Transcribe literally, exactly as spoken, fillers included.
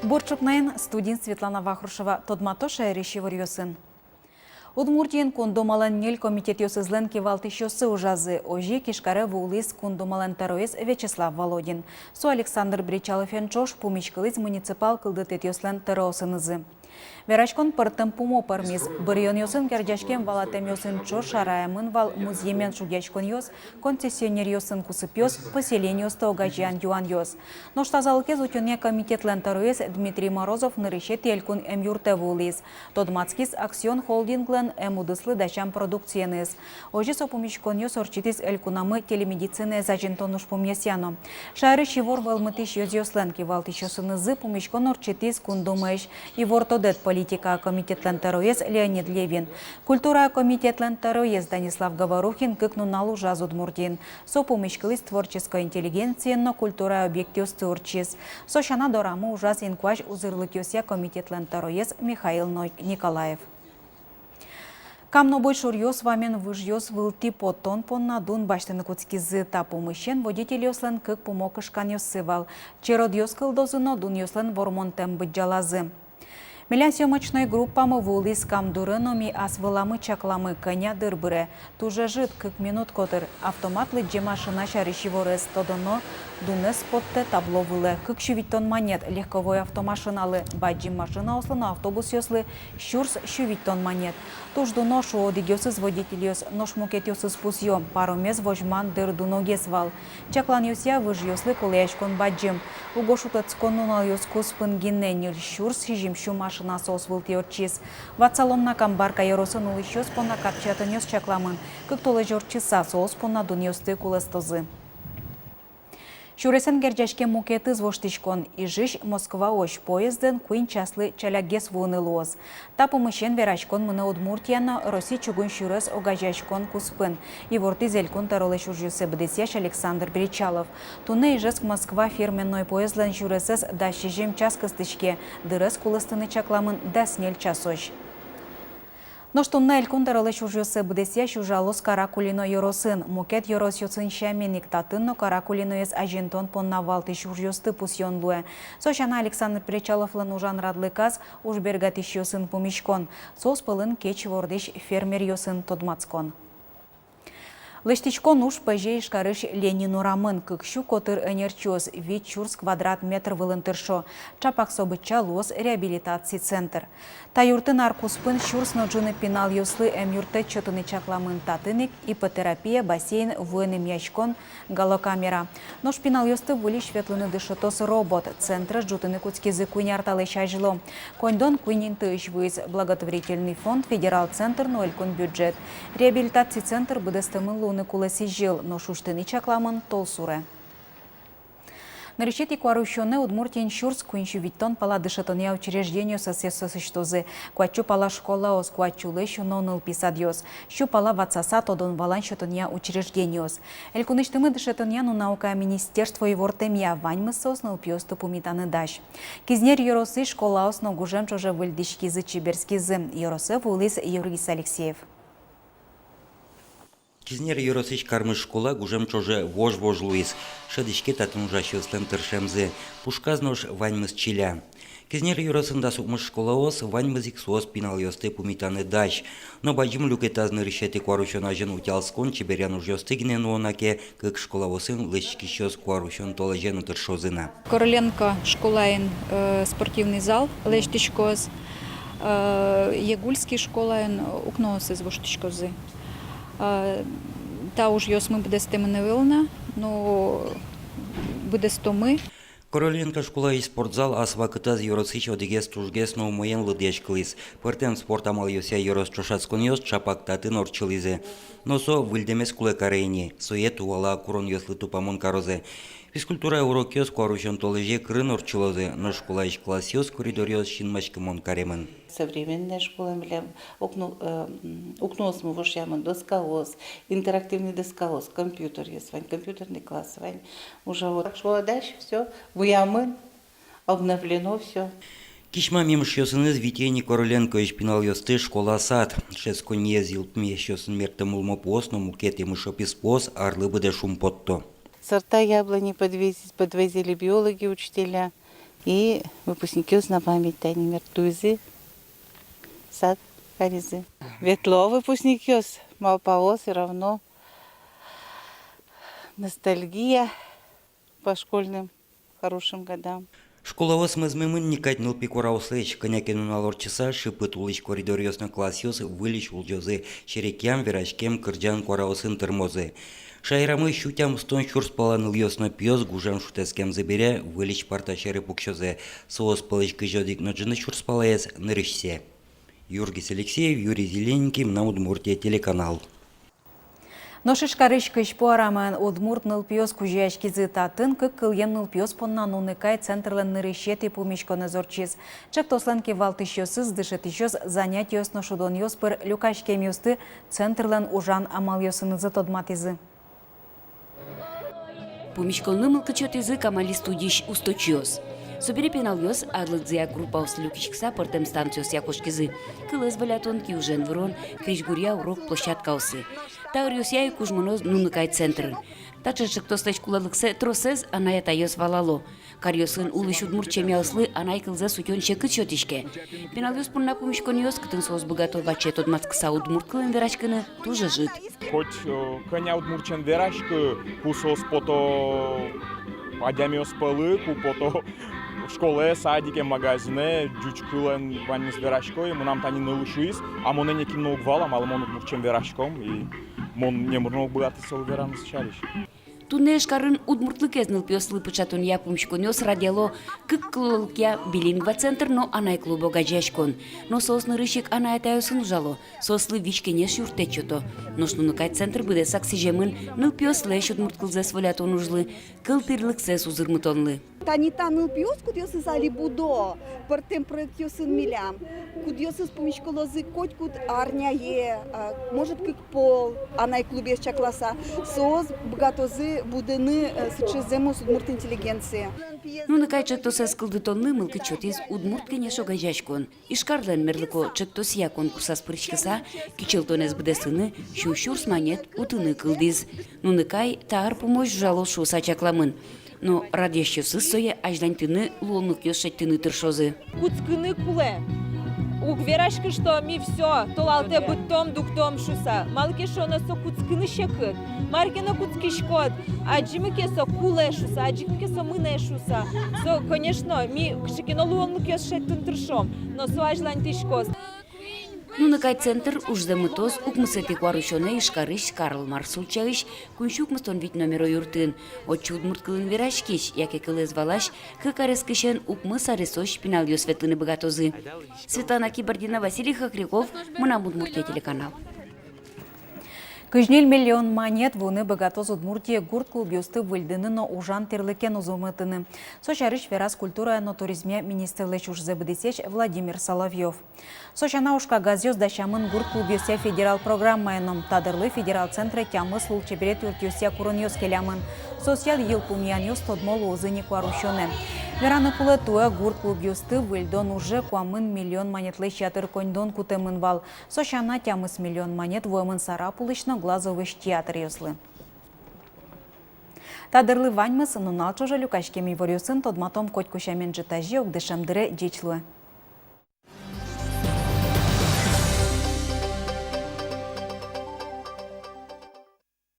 Бур ӵукнаен, студиын Светлана Вахрушева. Тодмато шаерысь иворъёсын. Удмуртиын Кун Думалэн ньыль комитетъёсызлэн кивалтӥсьёссы ужазы. Озьы ик Ижкаре вуылӥз Кун Думалэн тӧроез Вячеслав Володин. Со Александр Бречаловен ӵош пумиськылӥз муниципал кылдытэтъёслэн тӧроосынызы. Вераськон пӧртэм пумо пӧрмиз. Быръёнъёсын герӟаськем валатэмъёсын ӵош шараямын вал музъемен шугъяськонъёс, концессионеръёсын кусыпъёс, поселениосты огазеян юанъёс. Нош тазалыкез утёнъя комитетлэн тӧроез Дмитрий Морозов нырысетӥ элькун эмъюртэ вуылӥз. Тодматскиз «Аксион» холдинглэн эмудыслы дасям продукциеныз. Озьы со пумиськонъёс ортчытӥз элькунамы телемедицинаез азинтон ужпумъёсъя но. Шаерысь ивор вӧлмытӥсь ёзъёслэн кивалтӥсьёсынызы пумиськон ортчытӥз Кун Думаысь ивортодэт политика комитетлэн тӧроез Леонид Левин. Культура комитетлэн тӧроез Станислав Говорухин кык нунал ужаз Удмуртиын. Со пумиськылӥз творческой интеллигенциен но культура объектъёсты ортчиз. Со сяна дорамы ужаз инкуазь узырлыкъёсъя комитетлэн тӧроез Михаил Ной-, Николаев. Кам но буй шуръёс вамен выжъёс вылтӥ поттон понна дун басьтыны кутскизы. Та пумысен водительёслэн кык пумо кышканъёссы вал. Черодъёс кылдозы но дунъёслэн вормонтэм быдӟалазы. Милям съёмочной группамы вуылӥз Кам дуре но ми ас выламы чакламы, кӧня дыр быре. Туж ӧжыт, кык минут котыр. Автомат лыдӟе машина сярысь иворез, тодоно, дунэз поттэ табло вылэ. Кык сю витьтон манет, легковой автомашиналы, бадӟым машинаослы но автобусъёслы сюрс сю витьтон манет. Туж дуно, шуо одӥгъёсыз водительёс, нош мукетъёсыз пусъё: паромез возьман дыр дуногес вал. Чакланъёсъя, выжъёслы кулэяськон бадӟым. Уго шутэтскон нуналъёс куспын гинэ ньыль сюрс сизьым сю машина соос вылтӥ ортчиз. Ватсалом на: Камбарка ёросын улӥсьёс понна капчиятонъёс чакламын. Кык толэзь ортчыса соос понна дунъёсты кулэстозы. Сюресэн герӟаськем мукетыз воштӥськон. Ижысь Москваозь поездэн куинь часлы ӵалякгес вуыны луоз. Та пумысен вераськон мынэ Удмуртия но Россия чугун сюрес огазеяськон куспын. Ивортӥз элькун тӧролэсь ужъёссэ быдэсъясь Александр Бречалов. Туннэ Ижевск — Москва фирменной поездлэн сюресэз дас сизьым час кыстӥське. Дырез кулэстыны чакламын дас ньыль часозь. Нош туннэ элькун тӧролэсь ужъёссэ быдэсъясь ужалоз Каракулино ёросын. Мукет ёросъёсын сямен ик, татын но каракулиноез азинтон понна валтӥсь ужъёсты пусъён луэ. Со сяна, Александр Бречаловлэн ужан радлыказ — ужбергатӥсьёсын пумиськон, соос пӧлын кеч вордӥсь фермеръёсын тодматскон. Лэсьтӥськон уж пӧзе Ижкарысь Ленин урамын. Кык сю котыр ӧнерчиос вить сюрс квадрат метр вылын тыршо. Ӵапак со быдӟа луоз реабилитаци центр. Та юртын ар куспын сюрс но ӝыны пиналъёслы эмъюрттэт сётыны чакламын. Татын ик иппотерапия, бассейн, вуэн эмъяськон, галокамера. Нош пиналъёсты выльысь ветлыны дышетоз робот. Центрез ӝутыны кутскизы куинь ар талэсь азьло. Коньдон куинь интыысь вуиз: благотворительный фонд, федерал центр но элькун бюджет. Реабилитаци центр быдэстэмын луыны кулэ сӥзьыл, нош усьтыны чакламын толсуре. Нырысетӥ куарусёнэ Удмуртиын сюрс куинь сю витьтон пала дышетонъя учреждениос ӧсъёссэ усьтозы. Куать сю пала школаос, куать сюлэсь уно нылпи садъёс, сю пала ватсаса тодон-валан сётонъя учреждениос. Элькунысьтымы дышетонъя но наукая министерство ивортэмъя, ваньмыз соос нылпиосты пумитаны дась. Кизнер ёросысь школаос но гужем ӵоже выльдӥськизы, чеберскизы. Ёросэ вуылӥз Юргис Алексеев. Кизнер ёросысь Кармыш школа гужем ӵоже вож-вож луиз. Шӧдӥське татын ужасьёслэн тыршемзы. Пушказ нош ваньмыз чиля. Кизнер ёросын дас укмыс школаос, ваньмыз ик соос пиналъёсты пумитаны дась. Но бадӟым люкетаз нырысетӥ куарусён азьын утялтскон, чеберъян ужъёсты гинэ нуо на ке, кык школаосын лэсьтӥськисьёс куарусён толэзе но тыршозы на. Короленко школаын, э, спортивный зал лэсьтӥськоз, э, Егульский школаын укноосыз воштӥськозы. Э, та ужъёсмы быдэстэмын ӧвӧл на, но быдэстомы. Короленко школаысь спортзал ас вакытаз ёросысь одӥгез тужгес но умоен лыдъяськылӥз. Пӧртэм спорт амалъёсъя ёрос ӵошатсконъёс ӵапак татын ортчылӥзы. Но со выльдэмез кулэ каре ини, сое туала куронъёслы тупамон карозы. Физкультура урокъёс куарусён толэзе кырын ортчылозы, но школаысь классъёс, коридоръёс синмаськымон каремын. Современная школа милям, укно-, э, м, укноосмы вошъямын доскаос, интерактивный доскаос, компьютеръёс вань, компьютерный класс вань. Уже вот школа дальше всё, вуямын, обновлено всё. Кисьмам емышъёсыныз витё ини Короленкоысь пиналъёсты школа-сад. Дышетсконниез йылпумъясьёсын мерттэм улмо пуос но мукет емышо писпуос арлы быдэ шумпотто. Сорта яблони подвез-, подвозили биологи, учителя. И выпускникъёс на память тани мертуизы, сад каризы. Ветло выпускникъёс, малпало, всё равно ностальгия по школьным хорошим годам. Школаос мӧзмемын ни кадь нылпи куараослэсь. Кӧня ке нунал ортчыса, шыпыт улӥсь коридоръёс но классъёс выльысь улӟозы, серекъям, вераськем, кырӟан куараосын тырмозы. Шаерамы сю тямыстон сюрс пала нылъёс но пиос гужем шутэтскемзы бере выльысь парта сьӧры пуксёзы. Соос пӧлысь кызь одӥг но ӝыны сюрс палаез нырысьсэ. Юргис Алексеев, Юрий Зелененький, «Мынам Удмуртие» телеканал. Нош Ижкарысь Кызьпу арамаын удмурт нылпиос кузёяськизы. Татын кык кылъем нылпиос понна «Нуныкай» центрлэн нырысетӥ пумиськонэз ортчиз. Ӵектослэн кивалтӥсьёсыз, дышетӥсьёс занятиос но шудонъёс пыр люкаськемъёсты центрлэн ужан амалъёсынызы тодматӥзы. Пумиськонлы мылкыд сётӥзы Камали студиысь усточиос. Собере пиналъёс арлыдзыя группаослы люкиськыса пӧртэм станциосъя кошкизы: кылэз волятон, киужен вырон, крезьгуръя урок площадкаосы. Та ӧръёсъя ик кужмоно «Нуныкай» центр. Таӵе ӵектослэсь кулэлыксэ тросэз анай-атайёс валало. Каръёсын улӥсь удмурт семьяослы анай кылзэс утён секыт сётӥське. Пиналъёс понна пумиськонъёс, кытын соос быгато ваче тодматскыса удмурт кылын вераськыны, туж ӧжыт. Хоть, э, кӧня удмуртэн вераськы, ку соос пото адямиос пӧлы, ку пото школае, садике, магазинэ, ӟуч кылын ваньмыз верасько. И мынам тани нылы шуиз: «А монэ некин но уг вала, малы мон удмуртэн вераськом?» И мон номыр но уг быгаты солы вераны со сярысь. Туннэ Ижкарын удмуртлыкез нылпиослы пыӵатонъя пумиськонъёс радъяло кык кыллыкъя «Билингва» центр но «Анай клуб» огазеяськон. Но соос нырысь ик анай-атайёсын ужало, соослы визь-кенеш юрттэт сёто. Нош «Нуныкай» центр быдэсак сӥземын нылпиослэсь удмурт кылзэс волятон ужлы, кылтырлыксэс узырмытонлы. Тани та нылпиос, кудъёсыз али будо пӧртэм проектъёсын милям, кудъёсыз пумиськылозы котькуд арняе, а, может, кык пол анай клубез чакласа, соос быгатозы будыны, э, сыӵе зэмос удмурт интеллигенцие. «Нуныкай» ӵектосэз кылдытонлы мылкыд сётӥз «Удмурт кенеш» огазеяськон. Ижкарлэн мерлыко ӵектосъя конкурсаз пыриськыса, кичӧлтонэз быдэстыны сю сюрс манет утыны кылдӥз. «Нуныкай» та ар пумозь ужалоз шуыса чакламын. Но радъясьёсыз сое азьланьтыны, луонлыкъёс шедьтыны тыршозы. Кутскыны кулэ. Уг вераськы, что ми всё, толалтэ быдтом, дугдом шуыса. Малы ке шуоно, со кутскыны секыт. Мар ке но кутскиськод, адӟимы ке, со кулэ шуыса, адӟимы ке, со мынэ шуыса. Со, конечно, ми кыӵе ке но луонлыкъёс шедьтыны тыршом, но со азьланьтӥськоз. «Нуныкай» центр ужзэ мытоз укмысэтӥ куарусёнэ Ижкарысь Карл Маркс ульчаысь куинь сю укмыстон вить номеро юртын. Отчы удмурт кылын вераськись яке кылэз валась кык арескысен укмыс аресозь пиналъёс ветлыны быгатозы. Светлана Кибардина, Василий Хохряков, «Мынам Удмуртие» телеканал. Кызь ньыль миллион манет вуыны быгатоз Удмуртие гурт клубъёсты выльдыны но ужан тӥрлыкен узырмытыны. Со сярысь вераз культурая но туризмъя министрлэсь ужзэ быдэсъясь Владимир Соловьёв. Со сяна, ужкагазъёс дасямын гурт клубъёсъя федерал программаен но. Та дырлы федерал центрэ тямыс лулчеберет юртъёсъя куронъёс келямын. Соосъя йылпумъянъёс тодмо луозы ни куарусёнэ. Вераны кулэ, туэ гурт клубъёсты выльдон уже куамын миллион манетлэсь ятыр коньдон кутэмын вал. Со сяна, тямыс миллион манет вуэмын Сарапулысь но Глазовысь театръёслы. Та дырлы ваньмыз. Нунал ӵоже люкаськем иворъёсын тодматом котьку сямен ӝытазе ик дышем дыре. Ӟеч луэ!